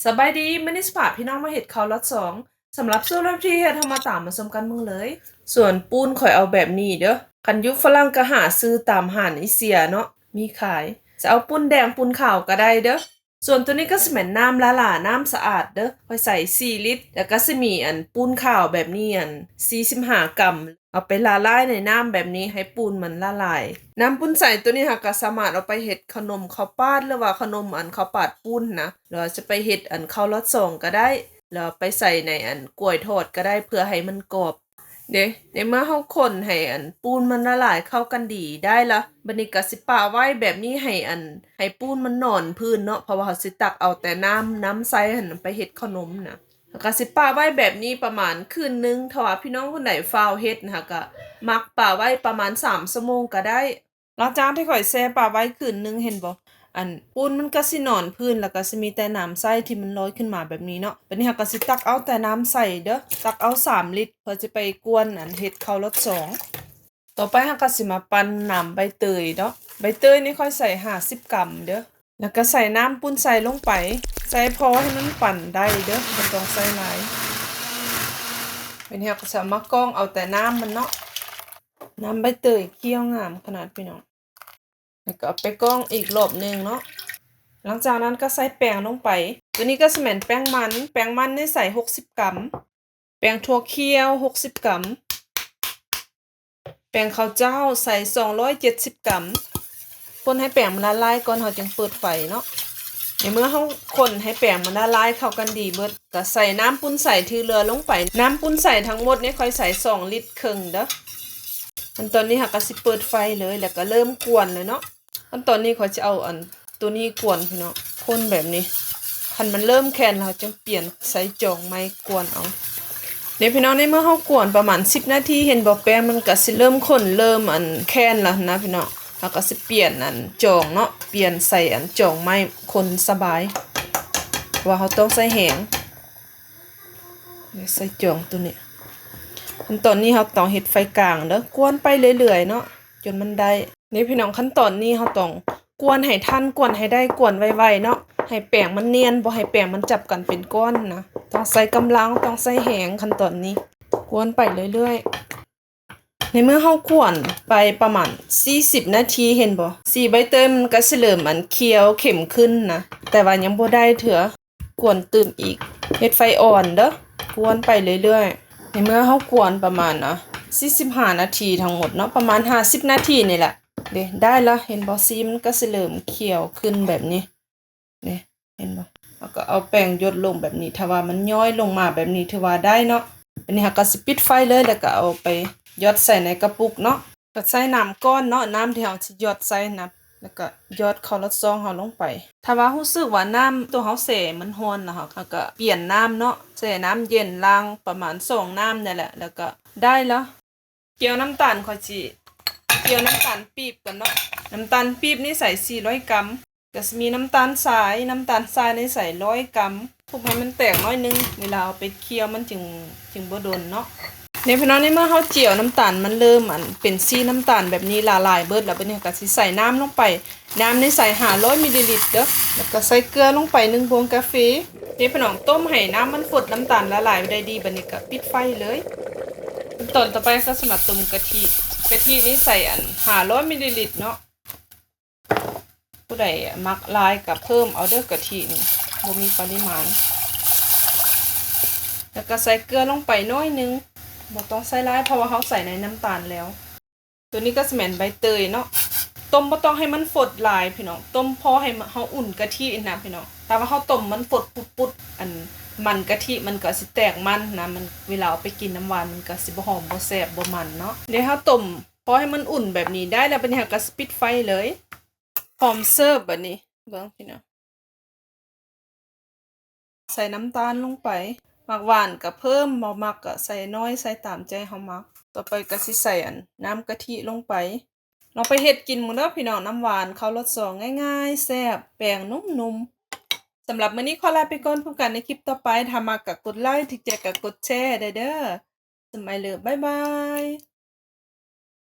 ສະບາຍດີ, ມື້ນີ້ຊິພາພີ່ນ້ອງມາເຮັດເຂົ້າລັອດຊ່ອງ. ສຳລັບສູດແລະວິທີເຮັດ ເຮົາມາຕາມມາຊົມກັນເບິ່ງເລີຍ. ສ່ວນປູນຂ້ອຍເອົາແບບນີ້ເດີ, ຄັນຢູ່ຝຣັ່ງກໍຫາຊື້ຕາມຮ້ານເອເຊຍເນາະ ມີຂາຍ. ຈະເອົາປູນແດງປູນຂາວກໍໄດ້ເດີ. ສ່ວນໂຕນີ້ກໍຊິແມ່ນນ້ຳຫຼ້າໆ ນ້ຳສະອາດເດີ, ຂ້ອຍໃສ່ສີ່ລິດ. ແລ້ວກໍຊິມີອັນປູນຂາວແບບນີ້ ອັນສີ່ສິບຫ້າກຳ ເອົາໄປລະລາຍໃນນ້ຳແບບນີ້ ໃຫ້ປູນມັນລະລາຍ. ນ້ຳປູນໃສໂຕນີ້ເຮົາກໍສາມາດເອົາໄປເຮັດຂະໜົມເຂົ້າປາດ ຫຼືວ່າຂະໜົມອັນເຂົ້າປາດປູນນະ, ຫຼືວ່າຈະໄປເຮັດອັນເຂົ້າລອດຊ່ອງກໍໄດ້ ແລ້ວໄປໃສ່ໃນອັນກ້ວຍທອດກໍໄດ້ ເພື່ອໃຫ້ມັນກອບເດ້. ໃນເມື່ອເຮົາຄົນໃຫ້ອັນປູນມັນລະລາຍເຂົ້າກັນດີໄດ້ລະ, ບັດນີ້ກໍຊິປະໄວ້ແບບນີ້ ໃຫ້ອັນ ໃຫ້ປູນມັນນອນພື້ນເນາະ, ເພາະວ່າເຮົາຊິຕັກເອົາແຕ່ນ້ຳ ນ້ຳໃສຫັ້ນໄປເຮັດຂະໜົມນະ. ແລ້ວກໍຊິປະໄວ້ແບບນີ້ປະມານຄືນໜຶ່ງ. ຖ້າວ່າພີ່ນ້ອງຄົນໃດຟ້າວເຮັດນະ ກໍໝັກປະໄວ້ປະມານສາມຊົ່ວໂມງກໍໄດ້. ຫຼັງຈາກທີ່ຂ້ອຍແຊ່ປະໄວ້ຄືນໜຶ່ງ ເຫັນບໍ່ ອັນປູນມັນກໍຊິນອນພື້ນ ແລ້ວກໍຊິມີແຕ່ນ້ຳໃສທີ່ມັນລອຍຂຶ້ນມາແບບນີ້ເນາະ. ບັດນີ້ເຮົາກໍຊິຕັກເອົາແຕ່ນ້ຳໃສເດີ, ຕັກເອົາສາມລິດ ເພື່ອຈະໄປກວນອັນເຮັດເຂົ້າລອດຊ່ອງ. ຕໍ່ໄປເຮົາກໍຊິມາປັ່ນນ້ຳໃບເຕີຍເນາະ, ໃບເຕີຍນີ້ຂ້ອຍໃສ່ຫ້າສິບກຳເດີ. ແລ້ວກໍໃສ່ນ້ຳປູນໃສລົງໄປ, ໃສ່ພໍໃຫ້ມັນປັ່ນໄດ້ເດີ, ບໍ່ຕ້ອງໃສ່ຫຼາຍ. ບັດນີ້ເຮົາກໍຊິເອົາມາກອງເອົາແຕ່ນ້ຳມັນເນາະ. ນ້ຳໃບເຕີຍຂຽວງາມຂະໜາດພີ່ນ້ອງ. ແລ້ວກໍເອົາໄປກອງອີກລອບໜຶ່ງເນາະ. ຫຼັງຈາກນັ້ນກໍໃສ່ແປ້ງລົງໄປ. ໂຕນີ້ກໍຊິແມ່ນແປ້ງມັນ, ແປ້ງມັນນີ້ໃສ່ຫົກສິບກຳ. ແປ້ງຖົ່ວຂຽວຫົກສິບກຳ, ແປ້ງເຂົ້າເຈົ້າໃສ່ສອງຮ້ອຍເຈັດສິບກຳ. ຄົນໃຫ້ແປ້ງມັນລະລາຍກ່ອນ ເຮົາຈຶ່ງເປີດໄຟເນາະ. ໃນເມື່ອເຮົາຄົນໃຫ້ແປ້ງມັນລະລາຍເຂົ້າກັນດີເບິດ ກໍໃສ່ນ້ຳປູນໃສທີ່ເຫຼືອລົງໄປ. ນ້ຳປູນໃສທັງໝົດນີ້ຂ້ອຍໃສ່ສອງລິດເຄິ່ງເດີ. ອັນຕອນນີ້ເຮົາກໍຊິເປີດໄຟເລີຍ ແລ້ວກໍເລີ່ມກວນເລີຍເນາະ. ອັນຕອນນີ້ຂ້ອຍຈະເອົາອັນໂຕນີ້ກວນພີ່ນ້ອງ, ຄົນແບບນີ້ ຄັນມັນເລີ່ມແຂນແລ້ວ ເຮົາຈຶ່ງປ່ຽນໃສ່ຈອງໃໝ່ກວນເອົາ. ນີ້ພີ່ນ້ອງ, ໃນເມື່ອເຮົາກວນປະມານສິບນາທີ ເຫັນບໍ່ ແປ້ງມັນກໍຊິເລີ່ມຂຸ້ນ ເລີ່ມອັນແຂນແລ້ວນະພີ່ນ້ອງ, ເຮົາກໍຊິປ່ຽນອັນຈອງເນາະ, ປ່ຽນໃສ່ອັນຈອງໃໝ່ ຄົນສະບາຍ ເພາະວ່າເຮົາຕ້ອງໃຊ້ແຮງ. ໃສ່ຈອງໂຕນີ້. ຂັ້ນຕອນນີ້ເຮົາຕ້ອງເຮັດໄຟກາງເດີ, ກວນໄປເລື້ອຍໆເນາະ ຈົນມັນໄດ້. ນີ້ພີ່ນ້ອງ, ຂັ້ນຕອນນີ້ເຮົາຕ້ອງກວນໃຫ້ທັນ, ກວນໃຫ້ໄດ້, ກວນໄວໆເນາະ, ໃຫ້ແປ້ງມັນນຽນ, ບໍ່ໃຫ້ແປ້ງມັນຈັບກັນເປັນກ້ອນນະ. ຕ້ອງໃຊ້ກຳລັງ, ຕ້ອງໃຊ້ແຮງ, ຂັ້ນຕອນນີ້ກວນໄປເລື້ອຍໆ. ໃນເມື່ອເຮົາກວນໄປປະມານສີ່ສິບນາທີ ເຫັນບໍ່ ສີໃບເຕີຍມັນກໍຊິເລີ່ມອັນຂຽວເຂັ້ມຂຶ້ນນະ, ແຕ່ວ່າຍັງບໍ່ໄດ້ເທື່ອ. ກວນຕື່ມອີກ, ເຮັດໄຟອ່ອນເດີ, ກວນໄປເລື້ອຍໆ. ໃນເມື່ອເຮົາກວນປະມານ ອ່າ ສີ່ສິບຫ້ານາທີທັງໝົດເນາະ, ປະມານຫ້າສິບນາທີນີ້ແຫຼະ. ເດ້ ໄດ້ລະ, ເຫັນບໍ່ ສີມັນກໍຊິເລີ່ມຂຽວຂຶ້ນແບບນີ້. ນີ້ ເຫັນບໍ່? ເຮົາກໍເອົາແປ້ງຢົດລົງແບບນີ້, ຖ້າວ່າມັນຍ້ອຍລົງມາແບບນີ້ ຖືວ່າໄດ້ເນາະ. ບາດນີ້ເຮົາກໍຊິປິດໄຟເລີຍ ແລ້ວກໍເອົາໄປຢອດໃສ່ໃນກະປຸກເນາະ. ກໍໃສ່ນ້ຳກ່ອນເນາະ, ນ້ຳທີ່ເຮົາຊິຢອດໃສ່ນະ, ແລ້ວກໍຢອດເຂົ້າລອດຊ່ອງເຮົາລົງໄປ. ຖ້າວ່າຮູ້ສຶກວ່ານ້ຳຕົວເຮົາແຊ່ມັນຮ້ອນແລ້ວ, ເຮົາ ເຮົາກໍປ່ຽນນ້ຳເນາະ, ໃສ່ນ້ຳເຢັນລ້າງປະມານສອງນ້ຳນີ້ແຫຼະ, ແລ້ວກໍໄດ້ແລ້ວ. ກ່ຽວນ້ຳຕານ, ຂ້ອຍຊິກ່ຽວນ້ຳຕານປີບກ່ອນເນາະ. ນ້ຳຕານປີບນີ້ໃສ່ສີ່ຮ້ອຍກຳ, ກໍຊິມີນ້ຳຕານຊາຍ, ນ້ຳຕານຊາຍນີ້ໃສ່ຮ້ອຍກຳ, ທຸບໃຫ້ມັນແຕກໜ້ອຍໜຶ່ງ, ເວລາເອົາໄປຄ້ຽວມັນຈຶ່ງ ຈຶ່ງບໍ່ດົນເນາະ. ນີ້ພີ່ນ້ອງ, ໃນເມື່ອເຮົາຈຽວນ້ຳຕານມັນເລີ່ມອັນເປັນສີນ້ຳຕານແບບນີ້ ລະລາຍເບິດແລ້ວ, ບາດນີ້ເຮົາກໍຊິໃສ່ນ້ຳລົງໄປ. ນ້ຳນີ້ໃສ່ຫ້າຮ້ອຍມິນລີລິດເດີ, ແລ້ວກໍໃສ່ເກືອລົງໄປໜຶ່ງບ່ວງກາເຟ. ນີ້ພີ່ນ້ອງ, ຕົ້ມໃຫ້ນ້ຳມັນຟົດ, ນ້ຳຕານລະລາຍໄດ້ດີ, ບາດນີ້ກໍປິດໄຟເລີຍ. ຂັ້ນຕອນຕໍ່ໄປກໍຊິມາຕົ້ມກະທິ. ກະທິນີ້ໃສ່ອັນຫ້າຮ້ອຍມິນລີລິດເນາະ. ຜູ້ໃດມັກຫຼາຍກໍເພີ່ມເອົາເດີ, ກະທິນີ້ບໍ່ມີປະລິມານ. ແລ້ວກໍໃສ່ເກືອລົງໄປໜ້ອຍໜຶ່ງ, ບໍ່ຕ້ອງໃສ່ຫຼາຍ ເພາະວ່າເຮົາໃສ່ໃນນ້ຳຕານແລ້ວ. ໂຕນີ້ກໍຊິແມ່ນໃບເຕີຍເນາະ. ຕົ້ມບໍ່ຕ້ອງໃຫ້ມັນຟົດຫຼາຍພີ່ນ້ອງ, ຕົ້ມພໍໃຫ້ເຮົາອຸ່ນກະທິນະພີ່ນ້ອງ. ຖ້າວ່າເຮົາຕົ້ມມັນຟົດປຸດໆ ອັນມັນກະທິມັນກໍຊິແຕກມັນນະ, ມັນ ເວລາເອົາໄປກິນນ້ຳຫວານມັນກໍຊິບໍ່ຫອມ ບໍ່ແຊບ ບໍ່ມັນເນາະ. ດຽວເຮົາຕົ້ມພໍໃຫ້ມັນອຸ່ນແບບນີ້ໄດ້ແລ້ວ, ບາດນີ້ເຮົາກໍຊິປິດໄຟເລີຍ. ພ້ອມເສີບບາດນີ້, ເບິ່ງພີ່ນ້ອງ. ໃສ່ນ້ຳຕານລົງໄປ, ມັກຫວານກໍເພີ່ມ, ບໍ່ມັກກໍໃສ່ໜ້ອຍ, ໃສ່ຕາມໃຈເຮົາມັກ. ຕໍ່ໄປກໍຊິໃສ່ອັນນ້ຳກະທິລົງໄປ. ລອງໄປເຮັດກິນເບິ່ງເດີພີ່ນ້ອງ, ນ້ຳຫວານເຂົ້າລອດຊ່ອງ ງ່າຍໆ ແຊບ, ແປ້ງນຸ້ມໆ. ສຳລັບມື້ນີ້ຂໍລາໄປກ່ອນ, ພົບກັນໃນຄລິບຕໍ່ໄປ. ຖ້າມັກກໍກົດໄລ, ຖືກໃຈກໍກົດແຊໄດ້ເດີ. ສະໄມເລີບ, ບາຍບາຍ.